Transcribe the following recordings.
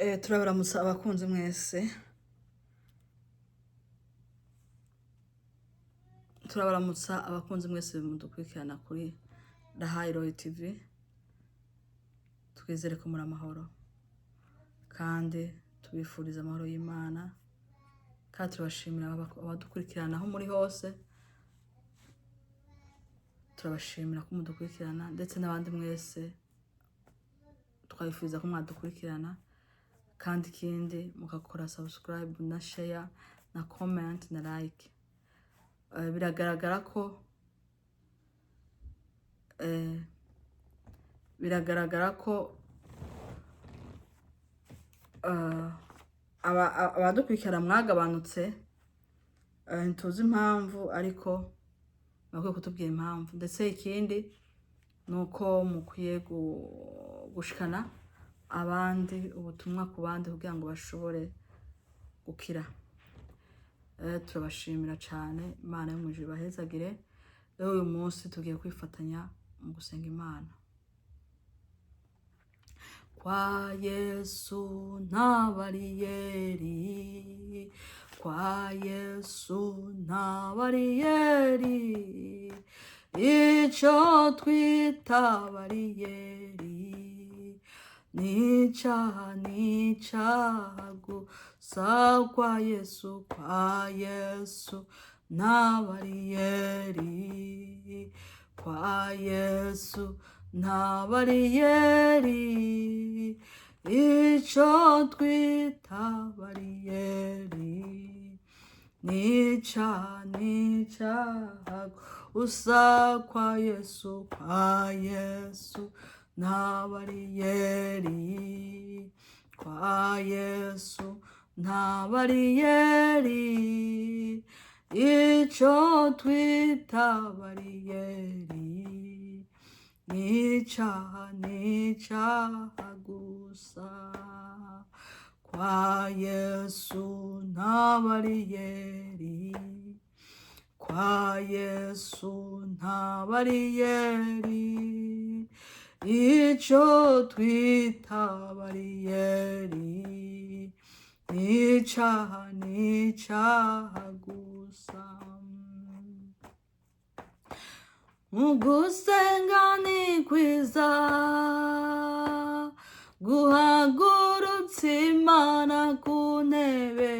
Turabaramutsa abakunzi mwese, turabaramutsa abakunzi mwese mudukurikirana kuri Rahayi TV. Twizere ko muri amahoro kandi tubifuriza amahoro y'Imana, kandi turabashimira abadukurikirana aho muri hose. Turabashimira ko mudukurikirana, ndetse n'abandi mwese twabifuriza ko mwadukurikirana, kandi ikindi mugakora subscribe na share na comment na like. Biragaragara ko abadukurikirana mwagabanutse. Ntituzi impamvu, ariko bakwiye kutubwira impamvu. Ndetse ikindi ni uko mukwiye gushikana abandi ubutumwa ku bandi kugira ngo bashobore gukira. Turabashimira cyane, Imana yo mu ijuru ibahezagire. Rero uyu munsi tugiye kwifatanya mu gusenga Imana. Kwa Yesu nta bariyeri, kwa Yesu nta bariyeri, icyo twita bariyeri n'icyaha, n'icyaha gusa. Kwa Yesu, kwa Yesu nta bariyeri, kwa Yesu nta bariyeri, icyo twita bariyeri n'icyaha, n'icyaha gusa. Kwa Yesu, kwa Yesu nta bariyeri, kwa Yesu nta bariyeri, icyo twita bariyeri n'icyaha, n'icyaha gusa. Kwa Yesu nta bariyeri, kwa Yesu nta bariyeri, icyo twita bariyeri n'icyaha, n'icyaha gusa. Ugusenga ni kwiza, guhagurutsa Imana ku ntebe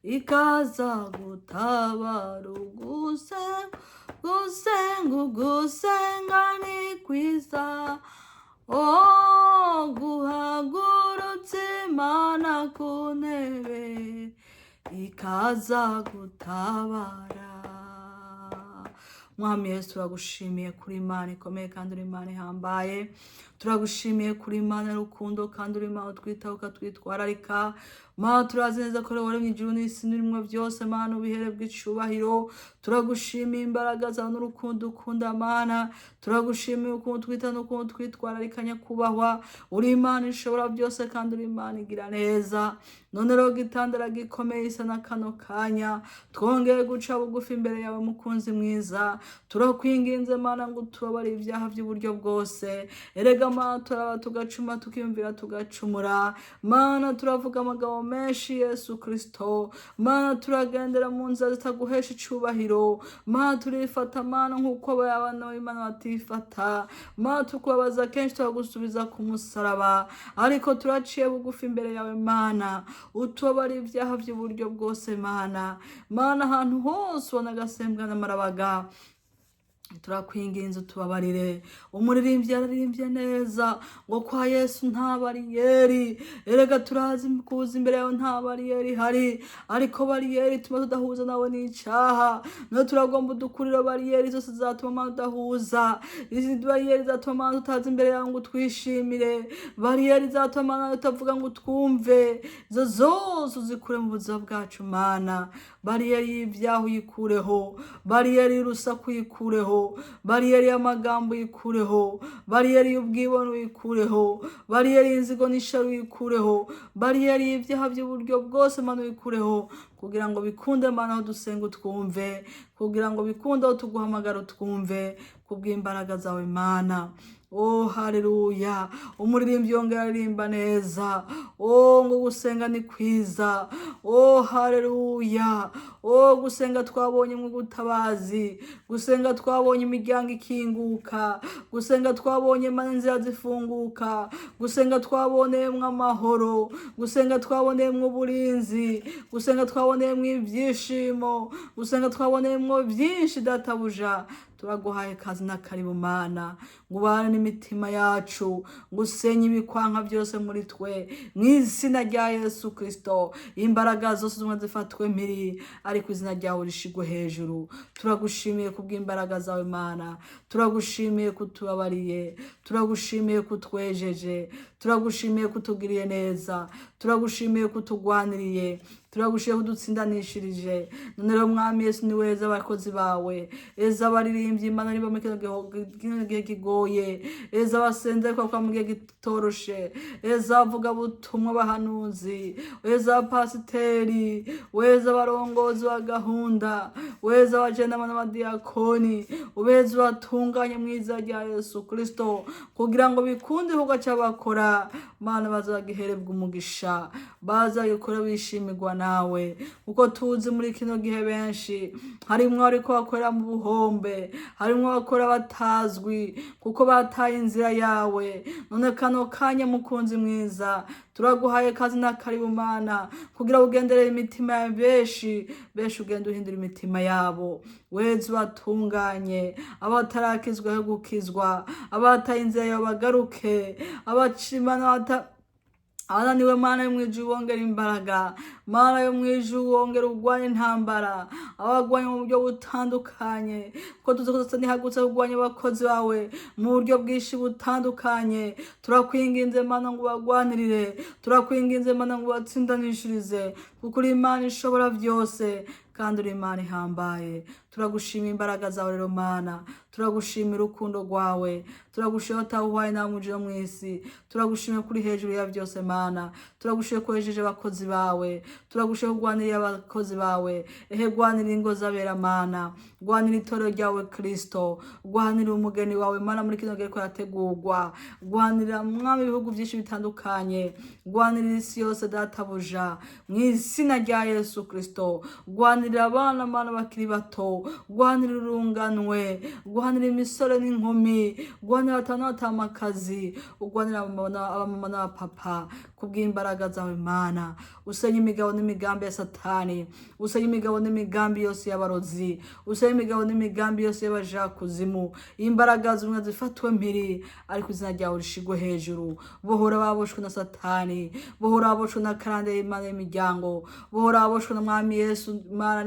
ikaza gutabara. Ugusenga, gusenga, ugusenga ni kwiza, oh, guhagurutsa Imana ku ntebe ikaza gutabara. Mwami Yesu, turagushimiye kuri Imana ikomeye kandi uri Imana ihambaye. Turagushimiye kuri Imana y'urukundo kandi uri Imana utwitaho, ukatwitwararika. Mana, turazi neza ko waremye ijuru n'isi n'ibirimo byose. Mana, ubihere bw'icubahiro. Turagushimiye imbaraga zawe n'urukundo ukunda. Mana, turagushimiye ukuntu twita n'ukuntu twitwararika. Nyakubahwa, uri Imana ishobora byose kandi uri Imana igira neza. None rero, gitandara gikomeye isa na kano kanya, twongeye guca bugufi imbere yawe, mukunzi mwiza. Turakwinginze Mana ngo utubabare ibyaha by'uburyo bwose. Erega Mana, turaba tugacuma, tukiyumvira tugacumura. Mana, turavuga amagambo menshi, Yesu Kristo. Mana, turagendera mu nzira zitaguhesha icubahiro. Mana, turifata, Mana, nk'uko abana b'Imana batifata. Mana, tukubabaza kenshi, turagusubiza ku musaraba, ariko turaciye bugufi imbere yawe. Mana, utubabare ibyaha by'uburyo bwose. Mana, Mana, ahantu hose ubona agasembwa n'amarabaga, turakwinginze utubabarire. Umuririmbyi yararirimbye neza ngo kwa Yesu nta bariyeri. Erega turazi kuza imbere yawe nta bariyeri ihari, ariko bariyeri ituma tudahuza nawe n'icyaha. No turagomba udukuriro bariyeri zose zatuma Mana tudahuza, izi bariyeri zatuma Mana tutaza imbere yawe ngo twishimire, bariyeri zatuma Mana tutavuga ngo twumve, izo zose uzikure mu buzima bwacu. Mana, bariyeri y'ibyaha uyikureho, bariyeri y'urusaku uyikureho, bariyeri y'amagambo uyikureho, bariyeri y'ubwibone uyikureho, bariyeri y'inzigo n'isharu uyikureho, bariyeri y'ibyaha by'uburyo bwose, Mana, uyikureho, kugira ngo bikunde, Mana, aho dusenga utwumve, kugira ngo bikunde aho tuguhamagara utwumve, kubw'imbaraga zawe, Mana. Oh, haleluya! Umuririmbyi yongera aririmba neza. Oh, ngo gusenga ni kwiza. Oh, haleluya! Oh, gusenga twabonye mu gutabazi, gusenga twabonye imiryango ikinguka, gusenga twabonye Mana inzira zifunguka, gusenga twaboneyemwo amahoro, gusenga twaboneyemwo uburinzi, gusenga twaboneyemwo ibyishimo, gusenga twaboneyemwo byinshi. Databuja, turaguhaye kazi n'akaribu Mana, ngo ubane n'imitima yacu, ngo usenye ibikwanka byose muri twe mu izina rya Yesu Kristo. Imbaraga zose zimwe zifatwe mpiri, ariko izina ryawe rishigwe hejuru. Turagushimiye kubw'imbaraga zawe Mana, turagushimiye kutubabariye, turagushimiye kutwejeje, turagushimiye kutugiriye neza, turagushimiye kutugwaniriye, turagushimiye kudutsindanishirije. None rero Mwami Yesu, ni weza abakozi bawe, eza abaririmbyi Imana niba muri kino gihe kigoye, eza abasenze ariko mu gihe gitoroshe, eza abavuga butumwa, abahanuzi, weza abapasiteri, weza abarongozi ba gahunda, weza abajenama n'abadiyakoni, ubeze ubatunganye mu izina rya Yesu Kristo, kugira ngo bikunde igikorwa cy'abakora Mana, bazagiherebwa umugisha, bazagikora bishimirwa nawe. Kuko tuzi muri kino gihe benshi harimwo ariko bakorera mu buhombe, harimwo abakora batazwi kuko bataye inzira yawe. None kano kanya, mukunzi mwiza, turaguhaye kazi n'akaribu Mana, kugira ugenderere imitima ya benshi benshi, ugende uhindura imitima yabo, weze ubatunganye, abatarakizwaho gukizwa, abataye inzira yawe bagaruke, abacimana bata abananiwe. Mana yo mwijuru, wongera imbaraga. Mana yo mwijuru, wongera urwanya intambara abagwanya mu buryo butandukanye, kuko tuzi ko dusa nihagutse kurwanya abakozi bawe mu buryo bwinshi butandukanye. Turakwinginze Mana ngo ubagwanirire, turakwinginze Mana ngo ubatsindanishirize, kuko uri Imana ishobora byose kandi uri Imana ihambaye. Turagushima imbaraga zawe rero Mana, turagushimira urukundo rwawe, turagushima utawuhaye namwe uje mu isi, turagushimira kuri hejuru ya byose Mana, turagushimira ko wejeje abakozi bawe, turagushimira ko urwaniriye abakozi bawe. Ehe, rwanira ingo z'abera Mana, rwanira itorero ryawe Kristo, rwanira umugeni wawe Mana muri kino gihe ko yategurwa, rwanira Mwami ibihugu byinshi bitandukanye, rwanira isi yose Databuja, mu izina rya Yesu Kristo. Rwanira abana Mana bakiri bato, rwanira urunganwe, rwanira imisore n'inkumi, rwanira abatanu n'abatamakazi, urwanira abamama n'abapapa kubw'imbaraga zawe Mana. Usenye imigabo n'imigambi ya Satani, usenye imigabo n'imigambi yose y'abarozi, usenye imigabo n'imigambi yose y'abajakuzimu. Imbaraga zimwe zifatwe mpiri, ariko izina ryawe rishigwe hejuru. Bohora baboshwe na Satani, bohora baboshwe na karande y'Imana y'imiryango, bohora baboshwe na Mwami Yesu Mana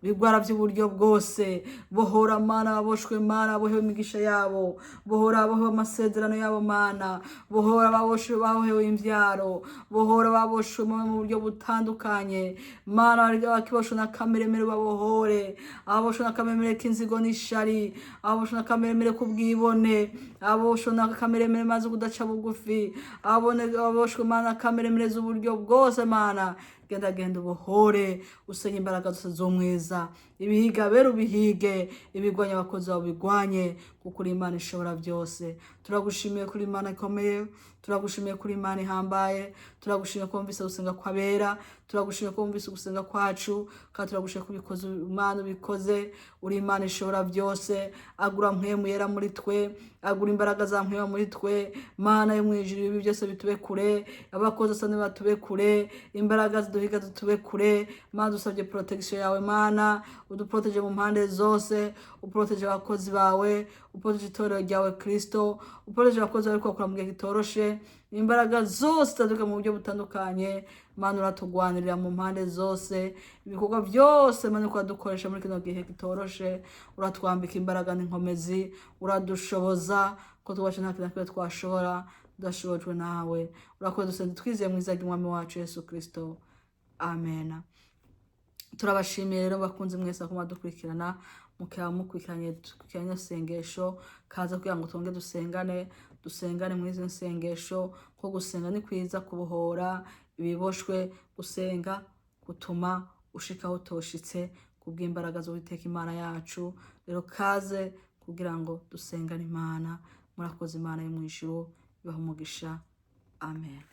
bigwara by'uburyo bwose. Bohora Mana baboshwe, Mana bohewe imigisha yabo, bohora bohewe amasezerano yabo Mana, bohora baboshwe babohewe imbyaro, bohora baboshwe mu buryo butandukanye Mana. Abakiboshwe na kameremere babohore, ababoshwe na kameremere k'inzigo n'ishari, ababoshwe na kameremere k'ubwibone, ababoshwe na kameremere maze kudaca bugufi, ababoshwe Mana kameremere z'uburyo bwose Mana, genda genda ubohore, usenye imbaraga zose z'umwiza, ibihiga bera ubihige, ibigwanya abakozi bawe ubigwanye, kuko uri Imana ishobora byose. Turagushimiye kuri Imana ikomeye, turagushimiye kuri Imana ihambaye, turagushimiye ko wumvise gusenga kw'abera, turagushimiye ko wumvise gusenga kwacu, kandi turagushimiye ko ubikoze Imana, ubikoze uri Imana ishobora byose. Agura mpwemu yera muri twe, agura imbaraga za mpwemu muri twe Mana yo mwijuru. Ibi byose bitube kure, abakozi asa batube kure, imbaraga ziduhiga zitube kure Mana. Dusabye protection yawe Mana, uduproteje mu mpande zose, uproteje abakozi bawe, uproteje itorero ryawe Kristo, uproteje abakozi bawe bakora mu gihe kitoroshe. Imbaraga zose zitaduka mu buryo butandukanye Mana, uratugwanirira mu mpande zose. Ibikorwa byose Mana uko dukoresha muri kino gihe kitoroshe, uratwambika imbaraga n'inkomezi, uradushoboza ko tubasha. Nta kintu na kimwe twashobora tudashobojwe nawe. Urakoze. Dusenze twizeye mu izina ry'Umwami wacu Yesu Kristo, amen. Turabashimiye rero bakunze mwese kuma dukurikirana, mukaba mukurikiranye dukurikiranye isengesho. Kaza kugira ngo twonge dusengane, dusengane muri izi nsengesho, ko gusenga ni kwiza, kubohora ibiboshwe. Gusenga gutuma ushika aho utoshitse kubw'imbaraga z'Uwiteka Imana yacu. Rero kaze kugira ngo dusengane Imana. Murakoze. Imana yo mu ijuru ibaha umugisha. Amen.